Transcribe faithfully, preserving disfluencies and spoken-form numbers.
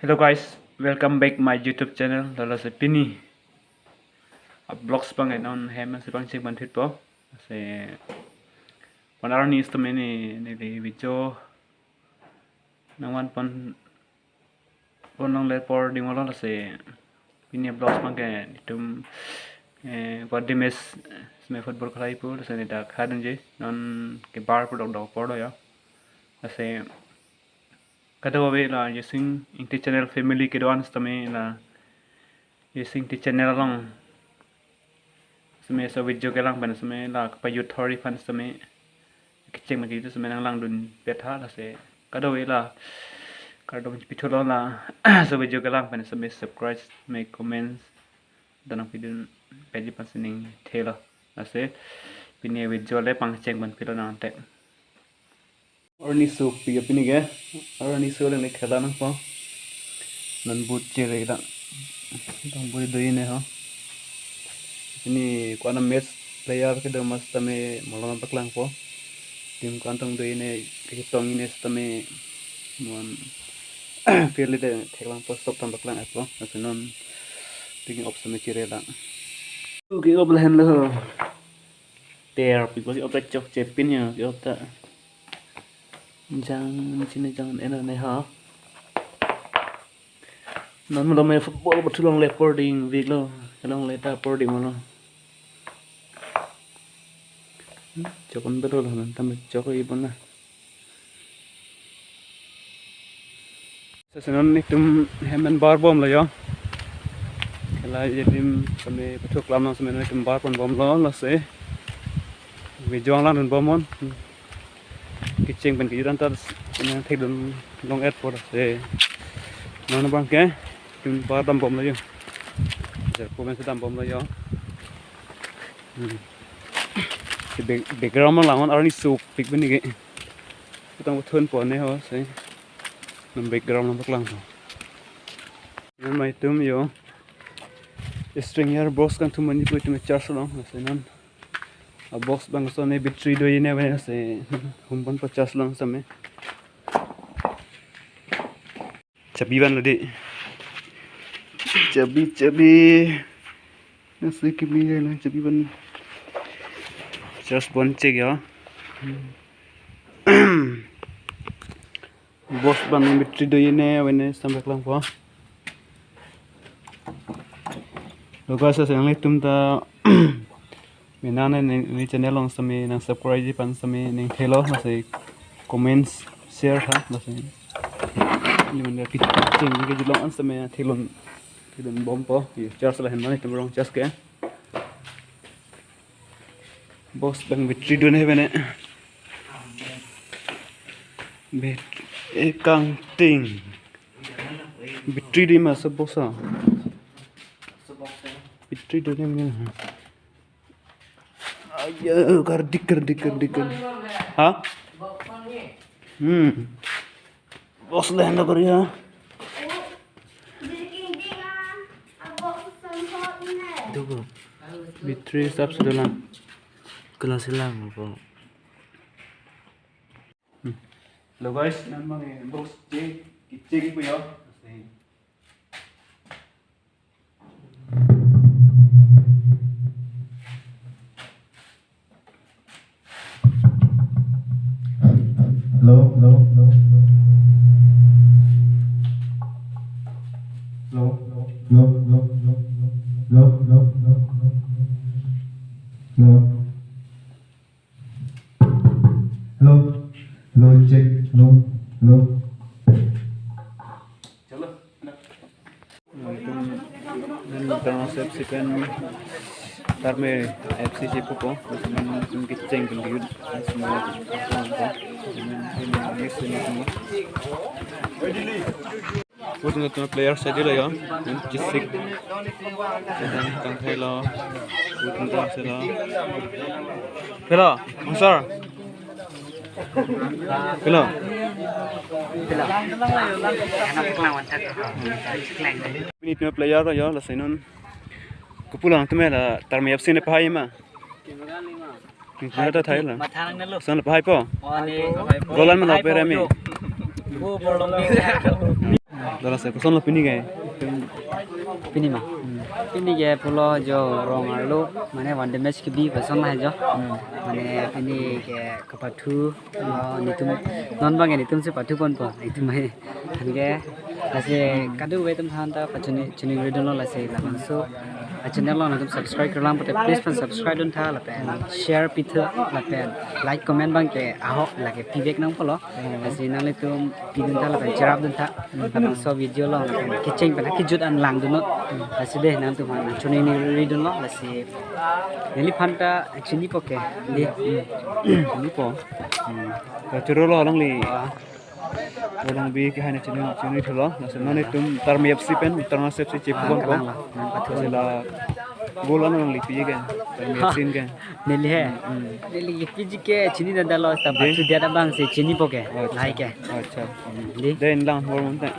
Hello guys, welcome back my YouTube channel. Lalo si pini a vlogs abang non hem si pangcheng pon thitpo. Si pon arni sitame ne, ne video nangvan pon pon longle apor ding olo. Lasi pini vlogs abangke itum eh, what the match, eh, sitame football khelai pu, lasi ne ta khadunji non ke bar pu dokdok apor lo ya. Lasi kadokave la Jesing Ingti channel family kedo-an sitame la Jesing Ingti channel along sitame laso video kelang pen sitame la kapa youth thori aphan sitame kecheng mati itu sitame nanglangdun pet ha. Lasi kadokave la kardom pithu lo, laso video kelang pen sitame subscribe, sitame comments, dan nangpidun pet ji aphan si ning thelo. Lasi pini video le pangcheng pon pilo nang tek. Arni sopik ya pini ke. Arni so le khela nangpo. Non but chere dang. Dang but do-i ne ho. Pini ko-an match player kedo mas tame malom paklangpo. Team ko-an tong do-i ne, ketong-i ne sitame mon field de theklangpo, stop tam paklang appo. Lasi non picking up sitame chere dang. Picking up lahenlo. Ter pik picking up chokche pin ya, picking up ta. Jang chini jang eno ne ha. Non malom football pathu longle apor ding vik lo. Longle ta apor ding lo. Chokon betul lo, non tam chok-i pon na. Lasi non itum hem pen bar bom lo yo. Kela je team sitame pathuk lam nang sitame itum bar pon bom lo, lasi video nanglang dun bom non. Kecheng pen kejut an ta nang thekdun long apor, lasi non abangke itum bar dam bom lo yo. Jar komen si dam bom lo yo. Hmm. Si back-, background nanglang non arni sopik pini ke. Kutang kuthun pon ne ho si. Non background nang paklangpo. Non mai itum yo. String yar box kangthum mani pu itum charge long, lasi non. A box bangso ne battery do-i ne bang si hum ponpo charge long sitame. Chabi vanlo dei. Chabi, chabi. Nasi kimi ya na chabi van. Charge pon chek ya. Box abang battery do-i ne, avene sitame paklangpo. Lo guys, lasi nanglitum ta mena ne, ne, ne channel along sitame nang subscribe ji aphan sitame ning thelo, lasi comments, share tha, lasi. Ili mane kecheng kejut long an sitame theklong, theklong bompo. Ye charge lahen mane itum rong charge ke. Box abang battery do-i ne avene. Bet-, eh, kangting. Battery do-i ma sabo sa. Battery do-i ne. Ayo, kardik, kardik, kardik, kardik. Ha? Hmm. Box lahen lo kori ha. Dugo. Battery sap sudah lang. Kelas lang po. Hmm. Lo guys, non abang box check, check po yo. Hello, hello, hello, hello. Hello, hello, hello, hello. Hello. Hello. Hello, check. Hello. Hello. Chalo. Itum, itum F C pen Tarme F C si pupo, itum kecheng pen kejut, semua next ini semua. Itum, itum player side lo yo, itum kisik, itum tangkai lo, itum tangkai lo. Hello, sir. Hello. Ini itum player lo yo, lasi non. Kopulo nangtum la Tarme F C ne pahai ma. Ning pahai ta thai la. Matha nangnelo. Lason la pahaipo. Goal an ma la pere mi. Go bolong. Dala se, kosonlo pini ke? Pini ma? Hmm. Pini ke pulo jo rong arlo, mane one day match kebi kosonlo jo. Hmm. Mane pini ke kepathu, lo netum, non abang ke netum si pathu ponpo, netum he. Anke, lasi kadokave atum aphan ta pachini, chini ridunlo lasi labangso a channel along netum subscribe kurlang pote, please pan subscribe duntha lapen share pitha lapen like comment abang ke ahok lake pivek nangpo lo. Lasi nanglitum pidun tha lapen cherap dun tha. Labangso video along lapen kecheng pen kejut an langdun non. Lasi dei nangtum aphan choningri dunlo lasi neliphan ta chinipo ke dei. Chinipo. Hmm. Kachoro lo alangli. Ah. Alangli ke hai ne chini chini thulo. Lasi non netum Tarmi F C pen, Tarmi F C chepu Ah, bang ko. Kalang lo. Nang pathu. Sila goal an alangli pi ke. Tarmi F C ke. Neli he. Hmm. Neli P G ke chini dada lo, ta Dei. Pathu dia abang si chinipo ke. Acha. Lahai ke. Acha. Hmm, dei. Dei, inlang hor mun ta.